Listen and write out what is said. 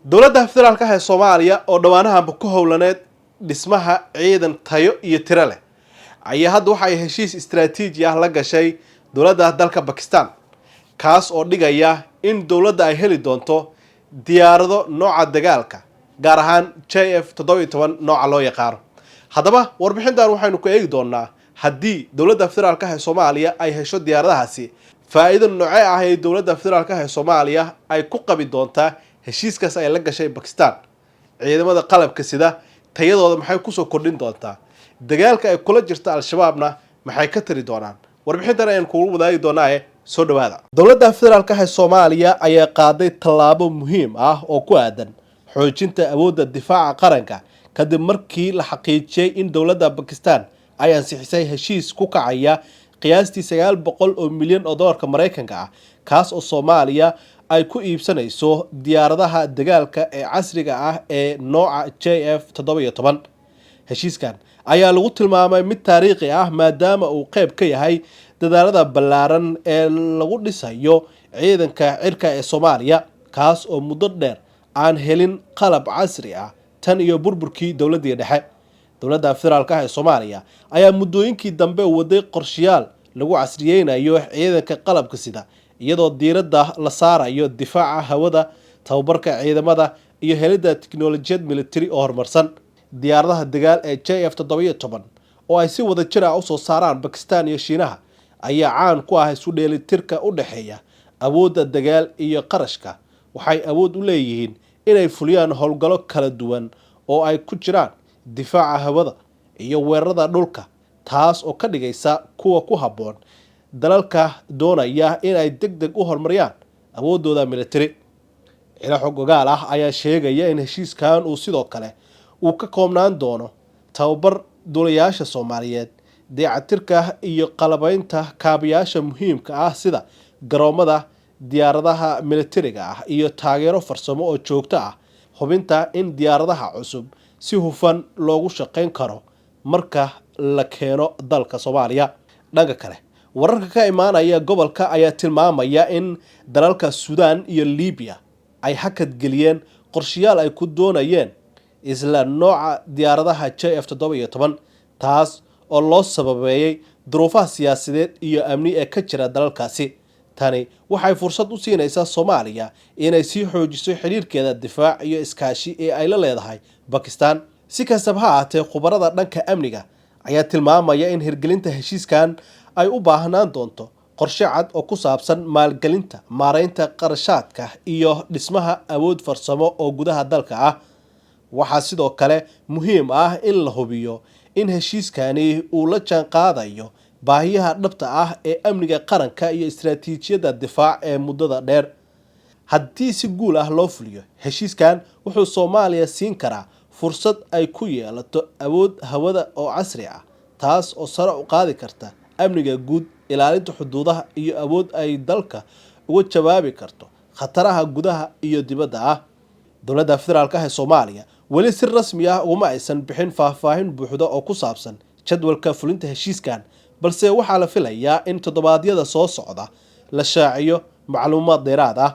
Dowladda federaalka ah ee Soomaaliya oo dhowaanahanba ku howlaneed dhismaha ciidan tayo iyo tiro leh ayaa hadda waxa ay heshiis istaraatiiji ah la gashay dowladda dalka Bakistan, kaas oo dhigaya in dowladda ay heli doonto diyaarado nooca dagaalka, gaar ahaan JF 17 nooca loo yaqaano. Haddaba warbixintan waxaynu ku eegi doonaa haddii dowladda federaalka ah ee Soomaaliya ay hesho diyaaradahaasi, faa'iido noocee ah ee dowladda federaalka ah ee Soomaaliya ay ku qabi doontaa heshiiskaas ay la gashay Bakistan, ciidamada qalabka sida tayadooda maxay kusoo kordhin doontaa, dagaalka ay kula jirta Al-Shabaabna maxay ka tari doonaan. Warbixintan ayaan kugu wadaagi doonaaye, soo dhawaada. Dowladda federaalka ah ee Soomaaliya ayaa qaaday tallaabo muhiim ah oo ku aadan xoojinta awoodda difaaca qaranka, kadib markii la xaqiijiyey in dowladda Bakistan ay ansixisay heshiis ku kacaya qiyaastii 900 milyan oo dollarka Maraykanka ah, kaas oo Soomaaliya ay ku iibsanayso diyaaradaha dagaalka ee casriga ah ee nooca JF 17. Heshiiskan ayaa lagu tilmaamay mid taariikhi ah, maadaama uu qayb ka yahay dadaalada ballaaran ee lagu dhisayo ciidanka cirka ee Soomaaliya, kaas oo muddo dheer aan helin qalab casri ah tan iyo burburkii dowladdii dhexe. Dowladda federaalka ah ee Soomaaliya ayaa muddooyinkii dambe waday qorshayaal lagu casriyeynayo ciidanka qalabka sida, iyadoo diiradda la saarayo difaaca hawada, tababarka ciidamada iyo helidda tiknoolajiyad militari oo horumarsan. Diyaaradaha dagaal ee JF 17 oo ay si wada jir ah usoo saaraan Bakistan iyo Shiinaha ayaa caan ku ah isu dheelitirka u dhexeeya awoodda dagaal iyo qarashka. Waxay awood u leeyihiin inay fuliyaan howlgallo kala duwan oo ay ku jiraan difaaca hawada iyo weerarada dhulka, taas oo ka dhigaysa kuwa ku habboon dalalka doonaya inay deg deg u horumariyaan awooddooda militari. Ilo xog ogaal ah ayaa sheegaya in heshiiskan uu sidoo kale uu ka koobnaan doono tababar duulayaasha Soomaaliyeed, dayactirka iyo qalabaynta kaabayaasha muhiimka ah sida garoomada diyaaradaha militariga ah, iyo taageero farsamo oo joogto ah, hubinta in diyaaradaha cusub si hufan loogu shaqayn karo marka la keeno dalka Soomaaliya. Dhanka kale, wararka ka imaanaya gobolka ayaa tilmaamaya in dalalka Suudaan iyo Libiya ay hakad geliyeen qorshayaal ay ku doonayeen isla nooca diyaaradaha JF 17, taas oo loo sababeeyey duruufaha siyaasadeed iyo amni ee ka jira dalalkaasi. Tani waxay fursad u siinaysaa Soomaaliya inay sii xoojiso xiriirkeeda difaac iyo iskaashi ee ay la leedahay Bakistan. Si kastaba ha ahaatee, khubarada dhanka amniga ayaa tilmaamaya in hirgelinta heshiiskan ay u baahnaan doonto qorshe cad oo ku saabsan maalgelinta, maareynta qarashaadka iyo dhismaha awood farsamo oo gudaha dalka ah. Waxaa sidoo kale muhiim ah in la hubiyo in heshiiskani uu la jaan qaadayo baahiyaha dhabta ah ee amniga qaranka iyo istaraatiijiyadda difaac ee muddada dheer. Haddii si guul ah loo fuliyo heshiiskan, wuxuu Soomaaliya siin karaa fursad ay ku yeelato awood hawada oo casri ah, taas oo sare u qaadi karta amniga guud, ilaalinta xuduudaha iyo awood ay dalka uga jawaabi karto khataraha gudaha iyo dibadda ah. Dowladda federaalka ah ee Soomaaliya weli si rasmi ah uguma aysan bixin faahfaahin buuxda oo ku saabsan jadwalka fulinta heshiiskan, balse waxaa la filayaa in toddobaadyada soo socda la shaaciyo macluumaad dheeraad ah.